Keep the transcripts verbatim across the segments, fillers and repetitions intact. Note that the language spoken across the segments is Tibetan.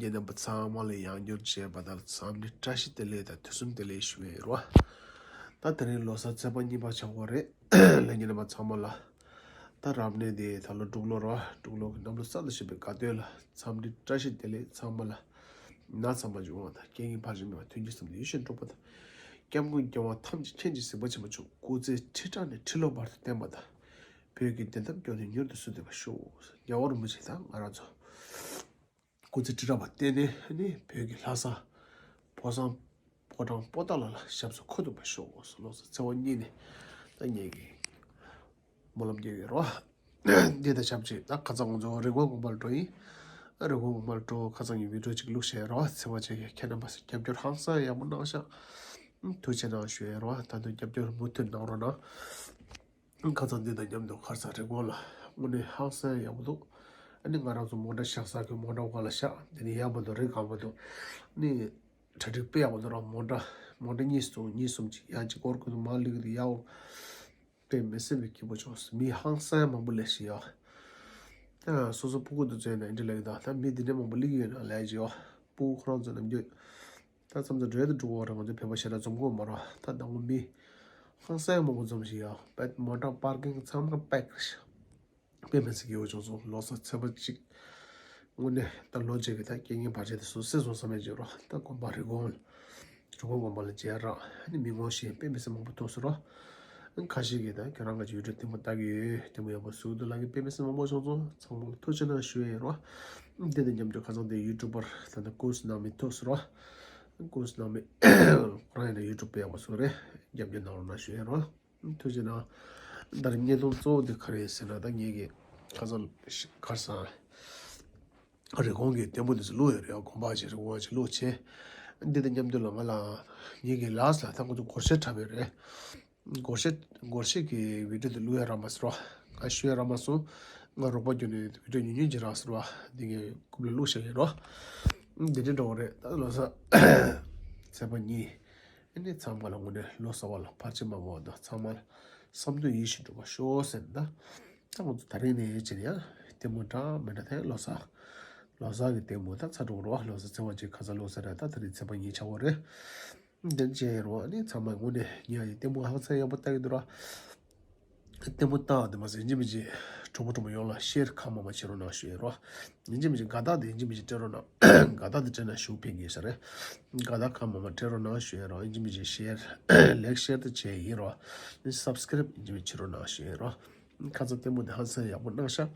ངེད་རྣམ་པ་ཚང་མ་ལ་ཡང་བསྐྱར་མཇལ་བ་དང་འཚམས་འདྲི་བཀྲ་ཤིས་བདེ་ལེགས་དང་དུས་གསུམ་བདེ་ལེགས་ཞུ་ཡས་ཡིན་རོ། ད་དེ་རིང་ལོ་གསར་ཚེས་པ་གཉིས་པ་ཆགས་པ་རེད། ལྷན་རྒྱས་རྣམ་པ་ཚང་མ་ལ། ད་རབ་གནས་དེ་ད་ལོ་འབྲུག་ལོ་རོ། འབྲུག་ལོ་གི་གནམ་ལོ་གསར་དུ་ཕྱིན་པའི་དགའ་སྟོན་ལ་འཚམས་འདྲི་བཀྲ་ཤིས་བདེ་ལེགས། ཚང་མ་ལ་ན་ཚ་མ་བྱུང་བ་དང་རྐྱེན་ངན་ཕར་ཕྱིན་མེད་པ། མཐུན་རྐྱེན་བསམ་དོན་ཡིད་བཞིན་འགྲུབ་པ་དང་། སྐྱབས་མགོན་རྒྱལ་བ་ཐམས་ཅད་མཁྱེན་ཅིང་གཟིགས་པ་ཆེན་པོ་མཆོག་སྐུ་ཚེ་ཁྲི་ཕྲག་ནས་ཁྲི་ལོ་བར་དུ་བརྟན་པ་དང་། བོད་ཀྱི་བདེན་མཐའ་སྐྱོང་ནས་མྱུར་དུ་གསོན་ཐུབ་པར་ཤོག་རྒྱལ་བ་རིན་པོ་ཆེ་དང་ང་རང་ཚོ་སྐུ་ཚེ་ཁྲི་ཕྲག་བར་བརྟན་ནས་ནི་བོད་ཀྱི་ལྷ་ས་ཕོ་བྲང་ཕོ་བྲང་པོ་ཏཱ་ལ་ལ་ཞབས་སུ་འཁོད་ཐུབ་པར་ཤོག་ལོ་གསར་ཚེས་པ་གཉིས་ནས་ད་ངེད་ཀྱི་སྨོན་ལམ་རྒྱག་གི་རོ། འདི་དང་ཆབས་ཅིག་ད་ཁ་སང་ང་ཚོ་རི་ཀོན་དགོན་པར་འགྲོ་ཡིན། རི་ཀོན་དགོན་པར་འགྲོ་ཁ་སང་གི་བི་ཌིའོ་ཅིག་བླུགས་བཞག་རོ། ཚེས་པ་ཅིག་ཁྱེད་རྣམ་པ་རྒྱབ་སྐྱོར་ཧང་སང་ཡག་པོ་གནང་ཤག་ཐུགས་རྗེ་གནང་ཞུ་ཡས་རོ། ད་དུང་རྒྱབ་སྐྱོར་མུ་མཐུད་གནང་རོགས་གནང་། ཁ་སང་འདི་དང་མཉམ་དུ་ཁར་ས་རི་ཀོན་ལ་དངོས་གནས་ཧང་སང་ཡག་པོ་འདུག་ཨ་ནི་ང་རང་ཚོ་མོ་ཊ་བཞག་ས་གི་མོ་ཊ་འོག་ལ་བཞག་དེ་ནི་ཡག་པོ་འདུག་རི་གང་པོ་འདུག་ནི་གྲ་སྒྲིག་དཔེ་ཡག་པོ་འདུག་ར། མོ་ཊ་མོ་ཊ་གཉིས་སོང་གཉིས་གསུམ་ཅིག་ཡང་ཅིག་སྐོར་ཁུ་དུ་མ་ལུག་དུ་ཡའོ། དཔེ་མི་སྲིད་པའི་སྐྱིད་པོ་བྱུང་སོང་། མི་ཧང་སང་མང་པོ་སླེབས་ཤི་ཡོད། ད་སོ་སོ་སྤུ་གུ་དུ་བཙལ་ནས་འདི་ལས་ད་ད་མི་འདི་འདྲ་མང་པོ་སླེབས་ཡོད་ན་ལས་ཀྱི་ཡོད། སྤུ་གུ་ཁོ་རང་ཚོ་ནམ་རྒྱུན། ད་མཚམས་མཚམས་འགྲོ་ཡ་དུ་འགྲོ་གོ་ར། ང་ཚོ་བོད་པ་ཞེ་དྲག་འཛོམས་གོ་མ་ར། ད་དང་པོ་མི་ཧང་སང་མང་པོ་འཛོམས་ཤི་ཡོད། པད་མོ་ཊ་པར་ཀིང་ཚང་མ་པེག་རེད་ཤག་དཔེ་མི་སྲིད་སྐྱིད་པོ་བྱུང་སོང་། ལོ་གསར་ཚེས་པ་གཅིག་དངོས་གནས་ད་ལོ་གཅིག་གི་ད་རྐྱེན་ངན་བར་ཆད་དེ་སོ་སོས་སོང་བསམ་མེད་ཀྱི་རོ། ད་དགོན་པ་རི་ཀོན་རི་ཀོན་དགོན་པ་ལ་མཇལ་རག་ཨ་ནི་མི་ངོ་ཤེས་དཔེ་མི་སྲིད་མང་པོ་ཐུག་སོང་རོ། ཁ་ཤས་ཀྱིས་ད་ཁྱེད་རང་གི་ཡུལ་གྲུ་ལྟད་མོ་ལྟ་གི་ཡོད། ལྟད་མོ་ཡག་པོ་བཟོས་འདུག་ལབ་མཁན་དཔེ་མི་སྲིད་མང་པོ་བྱུང་སོང་། ཚང་མ་ལ་ཐུགས་རྗེ་གནང་ཞུ་ཡས་ཡིན་རོ། འདི་དང་མཉམ་དུ་ཁ་སང་དེ་ཡུ་ཊུབ་པར་ད་ལྟ་ཀོ་སི་ནང་མི་ཐུག་སོང་རོ། ཀོ་སི་ནང་མི་ཁོ་རང་ཡིན་ན་ཡུ་ཊུབ་པ་ཡག་པོ་བཟོས་རེད། རྒྱབ་སྐྱོར་གནང་རོགས་གནང་ཞུ་ཡས་རོ། ཐུགས་རྗེ་གནང་། ད་རེས་བརྙན་ཐུང་གཙོ་བོ་དེ་ག་རེ་ཟེར་ན། ད་ངེད་ཀྱི་ཁ་སང་ཁར་སང་རི་ཀོན་གྱི་ལྟད་མོ་དེ་ཚོ་བླུགས་ཡོད་རེད། དགོན་པ་ཅིག་རི་ཀོན་ཅིག་བླུགས་བྱས། འདི་དང་མཉམ་དུ་ལ་ང་ལ་ངེད་ཀྱི་ལགས་ལ་ད་ཁོ་ཚོ་སྒོར་གཞས་འཁྲབ་ཡོད་རེད། སྒོར་གཞས་སྒོར་གཞས་ཀྱི་བི་ཌིའོ་དེ་བླུགས་ཡ་རག་མ་སོང་རོ། ང་ཞུ་ཡ་རག་མ་སོང་། ང་རོགས་པ་བརྒྱུད་ནས་བི་ཌིའོ་ཉུང་ཉུང་ཅིག་རག་སོང་རོ། འདི་ངས་རྐུབ་ལ་བླུགས་བཞག་ཡིན་རོ། འདི་འདྲ་འགྲོ་གི་རེད། ད་ལོ་གསར་ཚེས་པ་གཉིས། ཨ་ནི་ཚང་མ་ལ་དངོས་གནས་ལོ་གསར་པ་ལ་བར་ཆད་མ་འགོར་བ་དང་། ཚང་མ་ལ་བསམ་དོན་ཡིད་བཞིན་འགྲུབ་པར་ཤོག་ཟེར་ན། ད་ང་ཚོ་ད་རིང་ནས་བྱས་ནས་ཡང་ལྟད་མོ་འདྲ་མི་འདྲ་དེ་ལོ་གསར། ལོ་གསར་གྱི་ལྟད་མོ་ད་ཚར་འགྲོ་གི་རེད་བ། ལོ་གསར་ཚེས་པ་གཅིག་ཁ་སང་ལོ་གསར་རེད། ད་ད་རིང་ཚེས་པ་གཉིས་ཆགས་པ་རེད། དེ་བྱས་རོགས། ཨ་ནི་ཚང་མ་དངོས་གནས་ཉིན་ཡང་ལྟད་མོ་ཧང་སང་ཡག་པོ་ལྟ་གི་འདུག་ར། ལྟད་མོ་ལྟ་བ་དེ་མ་ཟད་ཡིན་གཅིག་མིན་གཅིག་གྲོགས་པོ་གྲོགས་མོ་ཡོངས་ལ་ཤེར་གང་མང་མང་བྱེད་རོགས་གནང་ཞུ་ཡས་རོ། ཡིན་གཅིག་མིན་གཅིག་དགའ་རྟགས་དེ་ཡིན་གཅིག་མིན་གཅིག་སྤྲད་རོགས་གནང་། དགའ་རྟགས་དེ་སྤྲད་ན་ཞུ་ཕན་གྱི་ས་རེད། དགའ་རྟགས་གང་མང་མང་སྤྲད་རོགས་གནང་ཞུ་ཡས་རོ། ཡིན་གཅིག་མིན་གཅིག་ཤེར་ལེགས་ཤེར་དེ་བྱས་ཡིན་རོ། ནི་སབ་སི་ཀ་རེབ་ཡིན་གཅིག་མིན་གཅིག་བྱེད་རོགས་གནང་ཞུ་ཡས་རོ། ཁ་སང་ལྟད་མོ་དེ་ཧང་སང་ཡག་པོ་གནང་ཤག་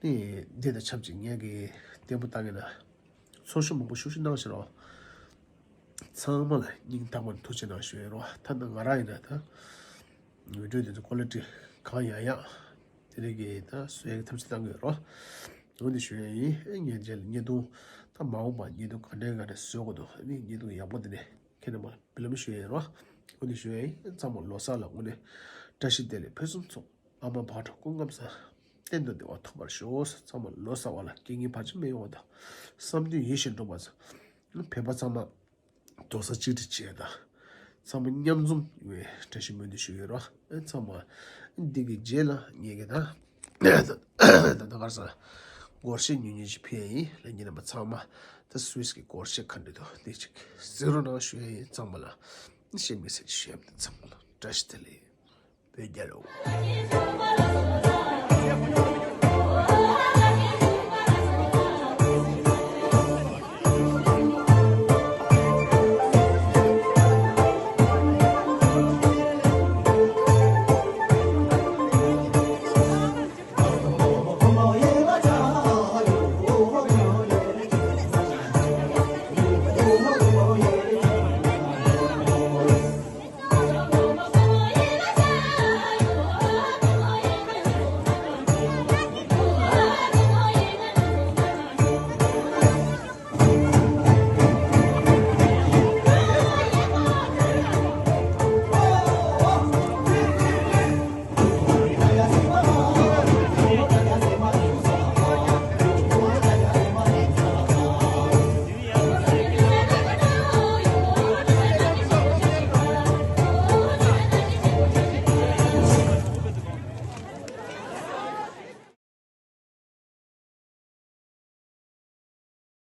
ནི་འདི་དང་ཆབས་ཅིག་ངེད་ཀྱི་ལྟད་མོ་ལྟ་མཁན་ན། ཚོགས་ཞུགས་མང་པོ་ཤུགས་ཤུགས་གནང་ཤག་རོ། ཚང་མ་ལ་སྙིང་ཐག་པ་ནས་ཐུགས་རྗེ་གནང་ཞུ་ཡས་རོ། ད་ནི་ང་རང་ཡིན་ན་ད་བི་ཌིའོ་དེ་ཚོ་ཀོ་ལི་ཊི་གང་ཡག་ཡག་དེ་རིགས་ཀྱི་ད་བཟོ་ཡས་ཀྱི་ཐབས་ཤེས་གཏང་གི་ཡོད་རོ། འོ་འདི་ཞུ་ཡས་ཡིན། ཨེ་ངས་རྗེས་ལ་བརྙན་ཐུང་ད་མ་འོངས་པ་བརྙན་ཐུང་ག་འདྲའི་ག་འདྲ་བཟོ་དགོས་འདུག་ཨ་ནི་བརྙན་ཐུང་ཡག་པོ་དེ་ནས་ཁྱེད་རྣམ་པ་ལ་འབུལ་ལམ་ཞུ་ཡས་ཡིན་རོ། འོ་འདི་ཞུ་ཡས་ཡིན། ཚང་མ་ལོ་གསར་ལ་དངོས་གནས་བཀྲ་ཤིས་བདེ་ལེགས་ཕུན་སུམ་ཚོགས། ཨ་མ་བག་དྲོ་སྐུ་ཁམས་བཟང་། གཏན་དུ་བདེ་བ་ཐོབ་པར་ཤོག་ཚང་མ་ལོ་གསར་པ་ལ་རྐྱེན་ངན་བར་ཆད་མེད་ཡོང་བ་དང་། བསམ་དོན་ཡིད་བཞིན་འགྲུབ་པ་དང་། བོད་པ་ཚང་མ་རྡོག་རྩ་གཅིག་སྒྲིལ་བྱས་དང་། ཚང་མ་མཉམ་འཛོམས་ཡོང་བའི་བཀྲ་ཤིས་སྨོན་འདུན་ཞུ་གི་ཡོད་རོ། ཨེ་ཚང་མ་འདི་གི་རྗེས་ལ་ངེད་ཀྱི་ད་ད་ད་གར་ས་སྒོར་གཞས་ཉུང་ཉུང་ཞིག་ཕུལ་ཡ་ཡིན། ལྷན་རྒྱས་རྣམ་པ་ཚང་མ་ད་སུད་སི་གི་སྒོར་གཞས་ག་འདྲ་འདུག་འདི་ཅིག་གཟིགས་རོགས་གནང་ཞུ་ཡ་ཡིན། ཚང་མ་ལ་གཤེགས་མི་ཟེར་ཞུ་ཡ་མི་འདུག་ཚང་མ་ལ་བཀྲ་ཤིས་བདེ་ལེགས། བོད་རྒྱལ་ལོ།